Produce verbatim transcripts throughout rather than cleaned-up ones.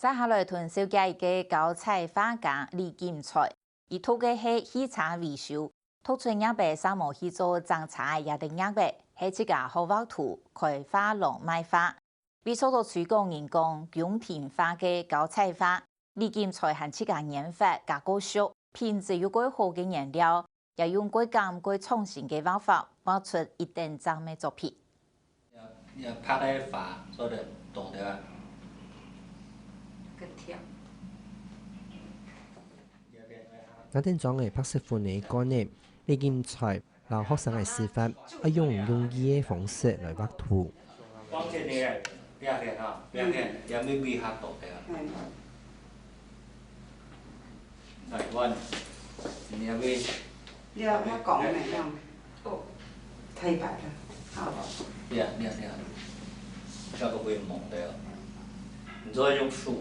接下來同紹介一個交際花家李錦財，佢讀个係汽車維修，讀出業仔煞無去做整車个這個業仔，係自家學畫圖、開畫廊賣畫。為做到推廣人講宮廷畫个交際花，李錦財還自家研發加過熟、品質又過好个原料， 也用過感、過創新个畫法畫出一等讚个作品。你要拍个花做得懂得啊。更跳。這等裝个白色粉个罐仔，李錦財摎學生仔示範，愛用容易个方式來畫圖。往前一點，不要偏哈，不要偏，要微微下倒个啊。嗯。來，換，你要微。你要他講的那樣，哦，太白了，好。對啊，對啊，對啊，這個會蒙的哦。你說用手，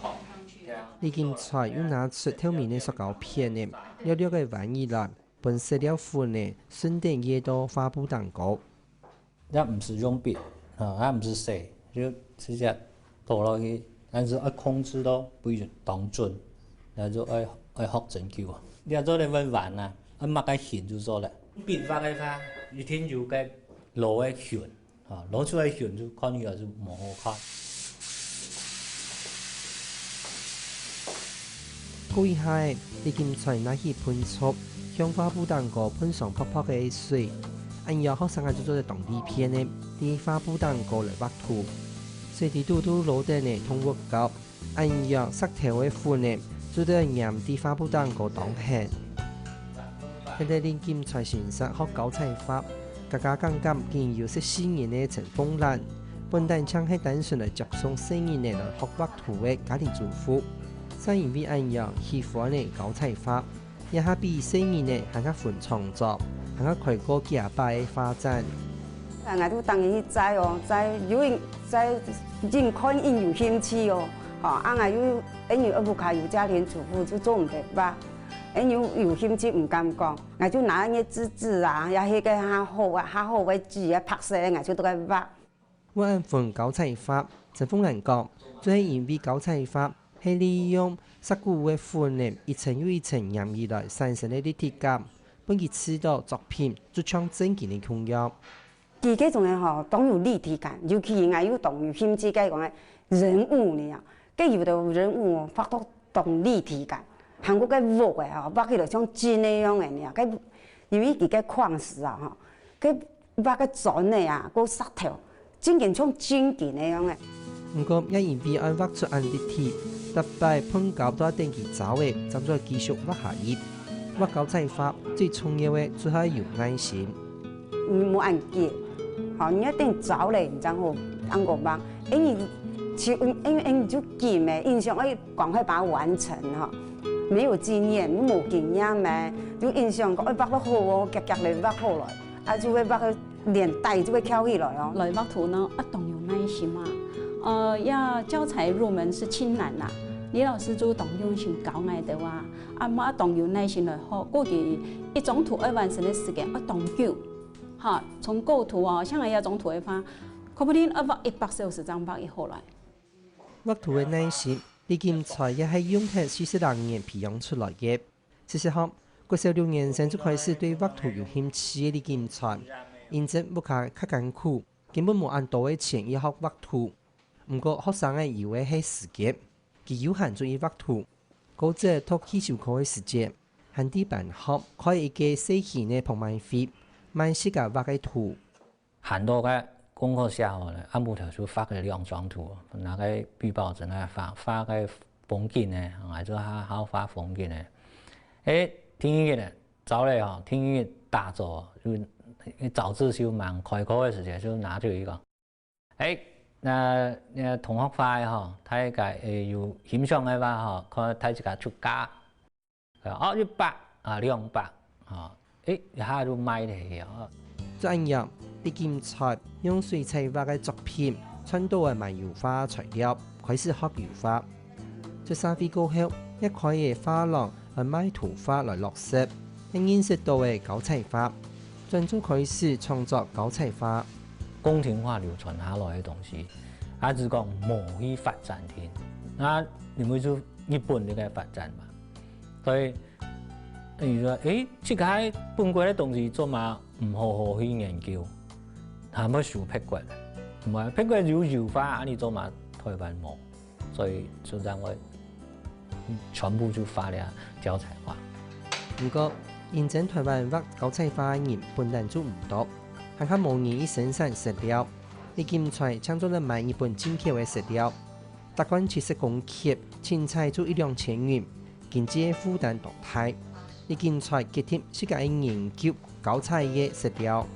好，對啊。李錦財又拿出透明个塑膠片仔，略略个彎起來，分色料粉仔順等掖到畫布頂高。 也毋使用筆，啊，也毋使寫，就直接倒落去，但是愛控制到非常當準，然後就愛，愛學真久啊。你愛做得會玩啊，愛麼个形就做了。筆畫个話，一定有个老个形，啊，老出來形就看起來就無好看。 過一下仔，李錦財拿起噴漆，向畫布頂高噴上薄薄个水，恁樣學生仔就做得當利便仔，在畫布頂高來畫圖。水在肚肚撈等仔同屋角，恁樣石頭个粉仔就做得黏在畫布頂高當𠎷。現在李錦財先生學交際花， 家家間間經有十四年个陳鳳蘭，本旦淨係單純來接送細人仔來學畫圖个家庭主婦，正因為恁樣喜歡个交際花，這下比細人仔還較分創作，還較開過幾下擺个畫展。啊，𠊎都當然去摘哦，摘有人摘，人看人有興趣哦，吼，啊，𠊎又因為屋下有家庭主婦就做毋得畫，因為有興趣毋敢講。 𠊎就拿該紙紙啊，也係該較好啊，較好个紙啊，白色个，𠊎就都愛畫。畫恁分交際花，陳鳳蘭講，就係因為交際花係利用石牯个粉仔一層又一層黏起來產生个立體感，分佢試著作品就像真金个共樣。 佢該種个吼，當有立體感，尤其𠊎又當有興趣該講个人物呢啊，該有个人物哦，畫到當立體感，還過該屋个吼，畫起來像真个樣个呢，該因為佢个礦石啊吼，該畫个磚个啊，个石頭，真經像真金个樣个。毋過，也因為愛畫出恁立體，逐擺噴膠都愛等佢燥咧，正做得繼續畫下去。畫交際花最重要个就係有耐心。 你莫恁急，吼，你愛等燥咧，你正好恁个畫。因為就，因為，因為就緊咩，印象愛趕快把它完成吼。沒有經驗，你無經驗咩，就印象講，哎，畫到好哦，遽遽來畫好來，啊，就會畫到連帶就會翹起來哦。來畫圖呢，啊，當有耐心啊。呃，要教材入門是盡難啦，李老師就當用心教𠊎兜啊，啊，嘛當有耐心來學，估計一張圖愛完成个時間愛當久。 哈，從構圖哦，像𠊎這張圖个話，可能愛畫一百小時正畫得好來。畫圖个耐心，李錦財也係用忒四十零年培養出來个。事實上，國小六年生就開始對畫圖有興趣个李錦財，因為屋下較艱苦，根本無恁多个錢去學畫圖。毋過學生仔有个係時間，佢有閒就去畫圖。 高職讀汽修科个時節，還在班項開一個細型个拍賣會，賣自家畫个圖。閒到个功課寫好了，暗晡頭就畫个兩張圖，拿个筆包在該畫，畫个風景呢，𠊎就好好畫風景呢。誒，第二日呢，朝咧吼，第二日打早就，早自習蠻開課个時節，就拿出一個 誒，該，該同學畫个吼，大家，誒，有欣賞个話吼，看大自家出價。哦，一百啊，兩百，吼，誒，一下就賣忒去哦。這樣，李錦財用水彩畫个作品，賺到个買油畫材料，開始學油畫。 出社會過後，也開个畫廊來賣圖畫來落實，也認識到个交際花，轉做開始創作交際花。宮廷畫流傳下來个東西，還係講無去發展添。啊，因為就日本這個發展嘛，所以等於說，誒，這個本國个東西做麼毋好好去研究，還愛輸別國，毋係，別國有油畫，啊，你做麼台灣無？所以就這樣會，嗯，全部就畫了膠彩畫。毋過，認真台灣畫膠彩畫个人本來就毋多，還較無人去生產色料。李金財淨做得買日本進口个色料， 達官七十公克，凊彩就一兩千銀，經濟負擔當大。李金財決定自家研究膠彩个色料。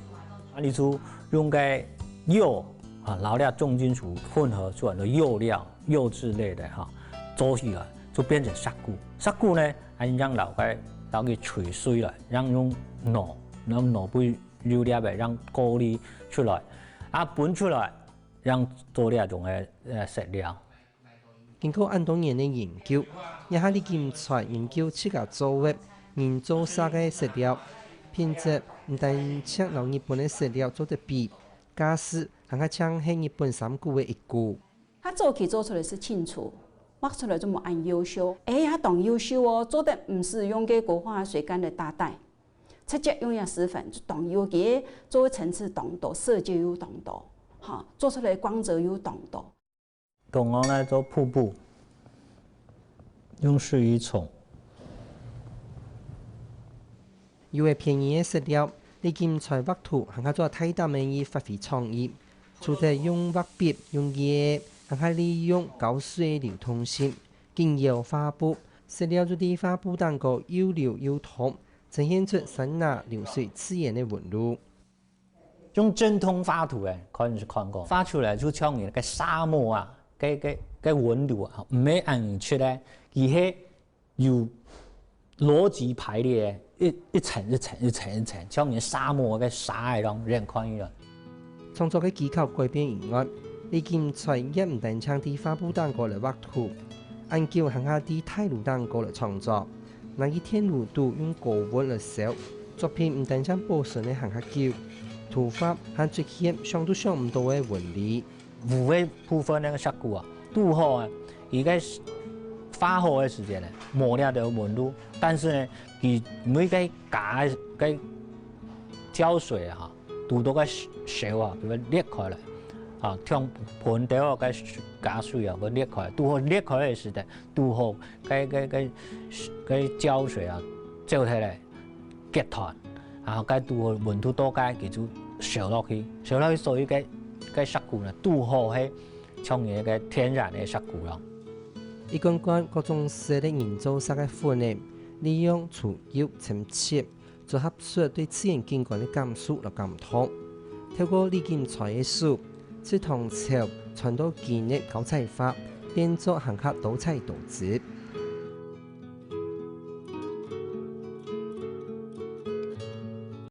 啊，你就用該釉啊，然後這重金屬混合出來个釉料、釉質類的哈，做起來就變成石牯。石牯呢，還將老該老給取水了，讓用腦，讓腦部有粒个，讓過濾出來，啊，分出來，讓做這種个呃色料。 經過恁多年个研究，這下李金財研究自家做个人造石个色料，品質毋單淨摎日本个色料做得比，價數還較淨係日本衫褲个一股。佢早期做出來係清楚，畫出來就無恁優秀。誒，佢當優秀哦，做得毋使用該國畫水乾个打底，直接用這石粉，就當有佢做个層次當多，色階又當多，哈，做出來光澤又當多。 同樣來做瀑布，用水一沖。有个便宜个色料，李金財畫圖還較做大膽个去發揮創意。除忒用畫筆、用頁，還較利用膠水流動性，緊搖畫布，色料就在畫布頂高又流又通，呈現出山林流水自然个紋路。 用真空畫圖誒，可能係看過，畫出來就像人个沙漠啊，个个个紋路啊，毋係恁直个，佢係有邏輯排列个，一一層一層一層一層，像人沙漠个沙一樣，人看起來。創作个技巧改變以外，李金財也毋單淨在畫布頂高來畫圖，恁久還較在大爐頂高來創作。 拿去電爐肚用高溫來燒，作品毋單淨保存得還較久，圖畫還出現想都想毋到个紋理。烏个部分該个石牯啊，堵好啊，佢个畫好个時間呢，無這兜紋路，但是呢，佢每个加个个膠水啊，堵到个燒啊，佢會裂開來，啊，像盆底个膠水啊，會裂開來，堵好裂開个時間， 堵好，該該該該膠水啊，走忒來，結團，然後該堵好溫度到該，佢就燒落去，燒落去，所以該該石牯呢，堵好係像一個天然个石牯咯。一罐罐各種色个人造石个粉呢，利用除油、清漆， 組合出對自然景觀个感受摎感動。透過李金財个手，自唐朝傳到今日个膠彩畫，變做還較多彩多姿。